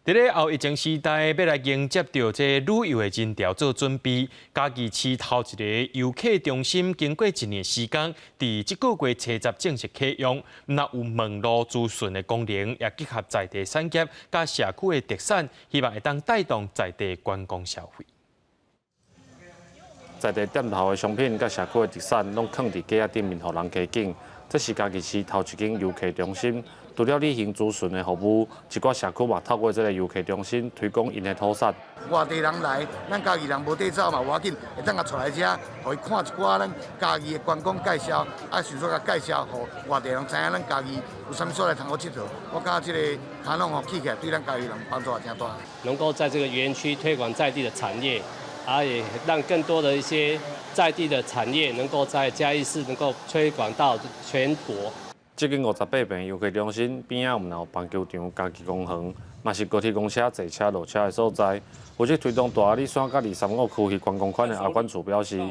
佇咧後疫情時代，欲來迎接著這旅遊的人潮做準備，嘉義市頭一个遊客中心經過一年時間，佇這個月初十正式啟用。毋但有問路諮詢的功能，也結合在地產業佮社區的特產，希望會當帶動在地觀光消費。在地店頭的商品佮社區的特產，攏囥佇架仔頂面，予人加揀。這是嘉義市頭一間遊客中心，除了旅行諮詢的服務，一寡社區嘛透過這个遊客中心推廣𪜶的土產。外地人來，咱嘉義人無地走嘛，無要緊，會當共帶來遮，予伊看一寡咱嘉義的觀光介紹，啊，順紲共介紹，予外地人知影咱嘉義有啥物所在通好𨑨迌。我感覺這个卡攏吼起起來，對咱嘉義人幫助也誠大。能夠在這個園區推廣在地的產業，啊，也讓更多的一些在地的產業能夠在嘉義市能夠推廣到全國。這間58坪遊客中心邊仔毋但有棒球場、嘉義公園，嘛是高鐵公車坐車落車的所在。負責推動大阿里山佮二三五區域觀光圈的阿管處表示，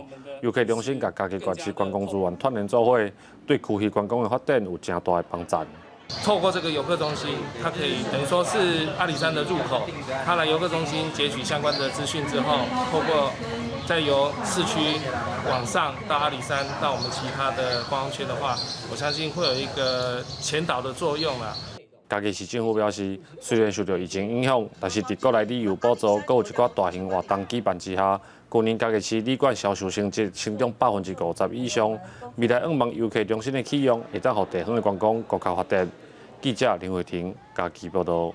遊客中心佮嘉義縣市觀光資源串聯做伙，對區域觀光的發展有誠大的幫助。透過這個遊客中心，它可以等於說是阿里山的入口。他來遊客中心截取相關的資訊之後，透過再由市區往上到阿里山，到我們其他的觀光區的話，我相信會有一個前導的作用啦。嘉義市政府表示，雖然受著疫情影響，但是佇國內旅遊補助，閣有一寡大型活動舉辦之下，去年嘉義市旅館銷售成績成長50%以上。未來向望遊客中心的啟用，會當予地方的觀光閣較發展。記者林慧婷嘉義報導。